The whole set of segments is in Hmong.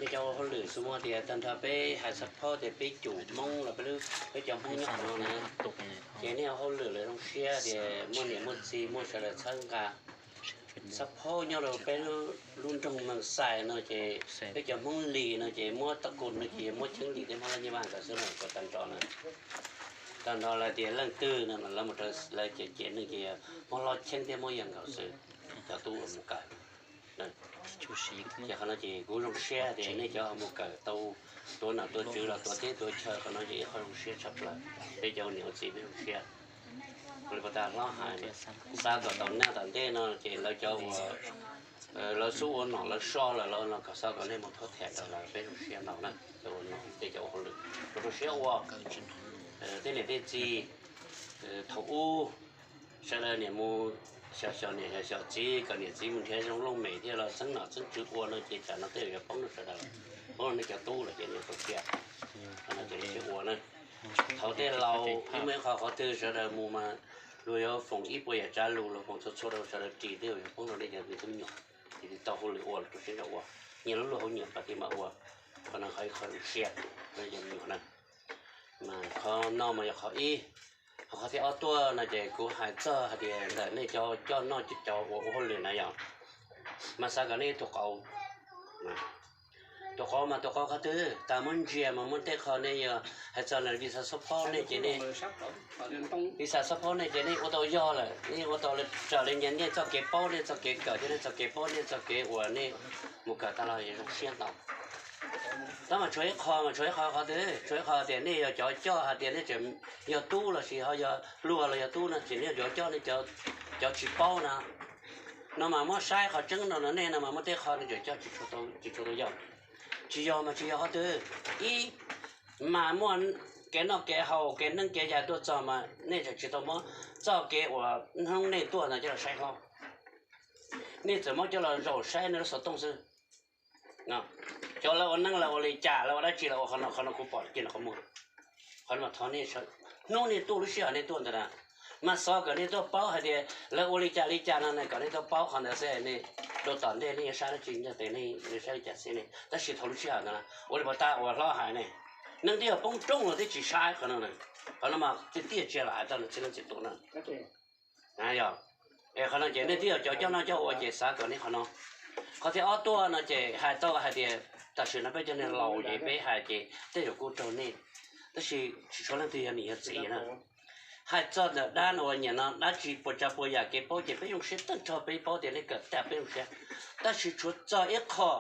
Nej cov ua hauj lwm xwb muab tias tag nrho peb hais xab phob tias peb cum Hmoob los peb lub, peb cov Hmoob nyob qhov no na, ces nej ua hauj lwm lawm zoo siab tias muaj niam muaj txiv muaj sawv daws txhawb nqa. Xab phob nyob rau peb lub nroog Mees Xais no ces peb cov Hmoob Lis no ces muab tau kus no ces muab cheeb lis tej Hmoob Laj Nyiaj Vaj ntawd xwb no kom tag nrho na. Tag nrho lawv tias leej twg no lawv mus rau lawv ces ces neeg ces muab hlob cheeb thiab muab yawg nkaus xwb, cov tub uas mus kawm. Ces qhov no ces kuv zoo siab tias nej cov mus kawm tau tuav nom tuav tswv los tuav teb tuav chaw, qhov no ces ib qho zoo siab tshaj plaws, peb cov ua niam ua txiv peb zoo siab. Ua li pas tas hlob hais, xav kom tau naj tom ntej no ces lawv cov uas lawv xub ua nom lawv soj lawm los no kom xav kom nej mus thov tham rau lawv, peb zoo siab ntau na. Cov ua nom tej cov ua hauj lwm zoo siab ua, tej niam tej txiv thaum ub sawv daws niam mus xyov xyov niam xyov txiv kom niam txiv mus nrhiav zoo looj mem thiab los txeeb nom txeeb tswv ua no ces tsam no tej yuav poob rau sawv daws, poob rau nej cov tub lawm ces nej tau tias, qhov no ces nej ua na. Thaum tej laus ib muaj ib qho qhov twg sawv daws mus mas luag yuav foom ib puas yam tsav lus los foom txhua txhua rau sawv daws ris thiab yuav poob rau nej cov me tub me nyuam. Ces tau hauj lwm ua los rau siab ntso ua, nyias lub luag hauv nyias pas thiaj mam ua. Qhov no qhov ib qho zoo siab, yog me nyuam na. Mas qhov no mas yog qhov ib. Ho qhov thib ob tuaj no ces kuv hais txog hais tias ntawm nej cov coj noj cov ua ua hauj lwm na yom, mas xav kom nej tus qauv, tus qauv mas tus qauv qhov twg tas muab ntsia mas muaj tej qho nej yog hais txog ntawm visa xab phob nej ces nej, visa xab phob nej ces nej ua tau yog lawm, nej ua tau raws li nej txoj kev paub, nej txoj kev kawm thiab nej txoj kev paub, nej txoj kev uas nej mus kawm tag los zoo siab ntau. Tab mas tshuav ib qho mas tshuav ib qho qhov twg, tshuav ib qho tias nej yog cov coj hais tias nej tseem yog tub los sis ho yog hluas los yog tub no ces nej yog cov coj nej cov tsis paub na. No mas muab saib qhov tseeb no no nej no mas muaj tej qho nej tseem coj tsis tshua tau yog, tsis yog mas tsis yog qhov twg. Ib, mas muaj kev noj kev haus kev neeb kev yaig tuaj txog mas nej tseem tsis tau muab txoj kev uas hnub nej tuaj ntawd coj los saib hlob, nej txawm muab coj los zaum saib nej lub xov tooj xwb. Cov lawv ua neeb lawv ua li cas lawv ua dab tsi lawv ua qhov no, qhov no kuv pom kiag ntawm qhov muag. Qhov no mas thov nej hnub nej tuaj lub sij hawm nej tuaj ntawd na, mas xav kom nej tuaj paub hais tias lawv ua li cas li cas no kom nej tuaj paub qhov ntawd xwb. Nej rau tom ntej nej yuav saib dab tsi ntawd tes nej yuav saib li cas xwb ne, tab sis thaum lub sij hawm ntawd ua li pas tas uas hlob hais ne, neeg twb yog poob roob los twb tsis saib qhov no. Qhov no mas tiag tiag tsis yog lam hais txog txiv neej txiv tuam na. Yog, es qhov no ces nej twb yog cov coj noj coj ua ces xav kom nej qhov no. Qhov thib ob tuaj no ces hais tau hais tias tam sim no peb cov neeg laus ces peb hais ces tej zaum kuj raug nej, tab sis tsis tshuav leej twg yog niam yog txiv na. Hais txog ntawm dab no uas nyiam no dab tsi puas tsav puas yam kev paub ces peb zoo siab tag nrho peb paub tias nej kawm tag peb zoo siab, tab sis tshuav txog ib qho,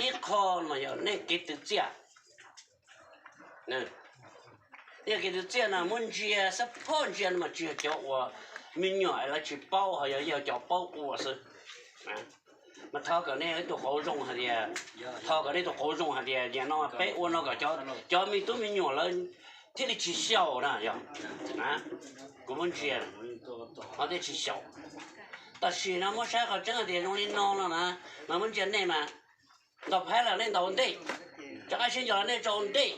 ib qho mas yog nej kev twv txiaj. Nej kev twv txiaj no muab ntsia xab phob ntsia no mas tsis yog cov uas me nyuam lawv tsis paub ho yog yog cov paub ua xwb. Mas thov kom nej tus qauv zoo hais tias, thov kom nej tus qauv zoo hais tias nim no peb ua no kom cov me tub me nyuam lawv thiaj li tsis xyaum na yog. Kuv muab ntsia, ho thiaj tsis xyaum. Tam sim no muab saib qhov tseeb hais tias zoo li no no na, mas muab ntsia nej mas ntaus phab los nej ntaus ua ntej, rov qab sib nco los nej tso ua ntej,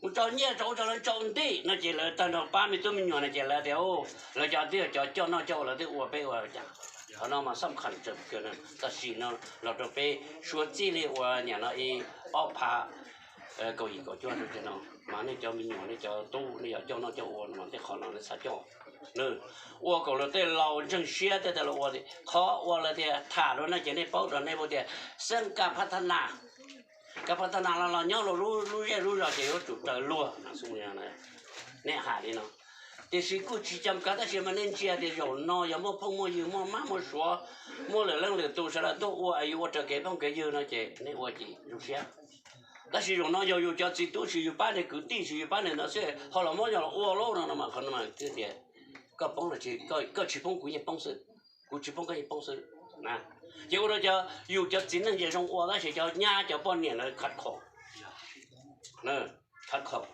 mus tso nyiaj tso ub tso no tso ua ntej no ces lawv tag nrho pab me tub me nyuam no ces lawv tias lawv cov twb yog cov coj noj coj ua lawv twb ua peb ua cas. Qhov no mas xab kham tsawm kawg no tam sim no los rau peb suav txij li uas nim no ib ob phav kaum yim kaum cuaj rau tiam no mas nej cov me nyuam nej cov tub nej yog coj noj coj ua no mas tej qhov no nej xav coj, ua kom luag tej laus ntseeg siab tej tas los ua. Qhov uas lawv tias tham rau nej ces nej paub rau nej paub tias xeeb ka phab thab nas, ka phab thab nas los los nyob rau lub zej lub zos ces yuav tsum raws luag. Nej hais li no, tiam sis kuj tsis cam kav tab sis mas nej ntsia tias zaum no yog muaj phooj muaj ywg muaj mab muaj suav, muaj lwm leej lwm tus sawv daws tuaj ua es yus ua raws kev phooj kev ywg no ces nej ua ces zoo siab. Tab sis zaum no yog yus cov txiv tub tsis yus pab niag kwv tij tsis yus pab niag no xwb ho los muab yog los ua lub no no mas qhov no mas twb tias koj poob los tsis, koj tsis poob kuv yeej poob xwb, kuv tsis poob koj yeej poob xwb. Ces ua rau cov yus cov txiv neej ces zoo ua tab sis cov nyab cov poj niam lawv khav khaum, khav khaum.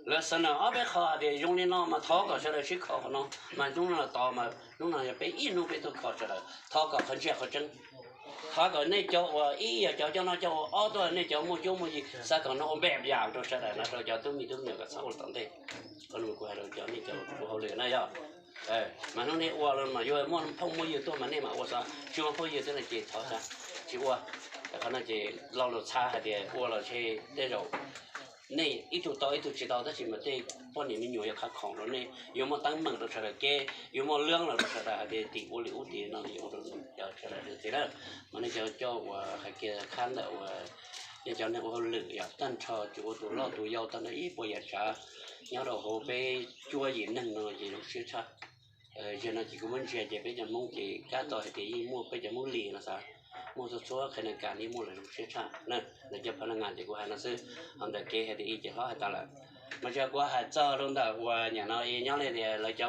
Lawv xav na ob peb qho hais tias zoo li no mas thov kom sawv daws sib kho qhov no, mas hnub no los tod mas hnub no yog peb ib hnub peb tuaj kho sawv daws thov kom qhov ntsia qhov tseeb. Thov kom nej cov uas ib yog cov coj noj coj ua, ob tuaj nej cov muaj cuab muaj yig xav kom no ua npe yam rau sawv daws no rau cov tub me tub me nyuam kom txhob ua tom ntej. Qhov no kuv hais rau cov nej cov ua hauj lwm na yog, mas hnub nej ua los mas yuav muaj phooj muaj ywg tuaj mas nej mam ua xwb, tsis muaj phooj ywg tuaj no ces thov tsis ua. Qhov no ces lo lus txhab hais tias ua los tsheb tej zaum nej ib tug tau ib tug tsis tau, tab sis mas tej poj niam me nyuam yuav khav khoom rau nej, yuav muaj teeb meem rau sawv daws kev, yuav muaj lwm los rau sawv daws hais tias tim ua li ub tim no yuav ua rau sawv daws txiv lawm. Mas nej cov coj uas hais kiag khab ntawm uas nej cov neeg ua hauj lwm yog tag nrho tsis ua tus loj tus yau tag nrho ib puas yam tsav nyob rau hauv peb cuaj yim neeg no ces zoo siab tshaj. Zaum no ces kuv muab ntsia ces peb cov Hmoob ces kab tau hais tias yeej muaj peb cov Hmoob Lis no xav, muaj txhua txhua qhia neeg kam yeej muaj lawv zoo siab tshaj na. Lawv cov pha na ngas ces kuv hais no xwb, ho ntawm kev hais tias i ces hlob hais tas lawm. Mas tsis kuv hais txog rau ntawm uas nyam no i nyob li tias lawv cov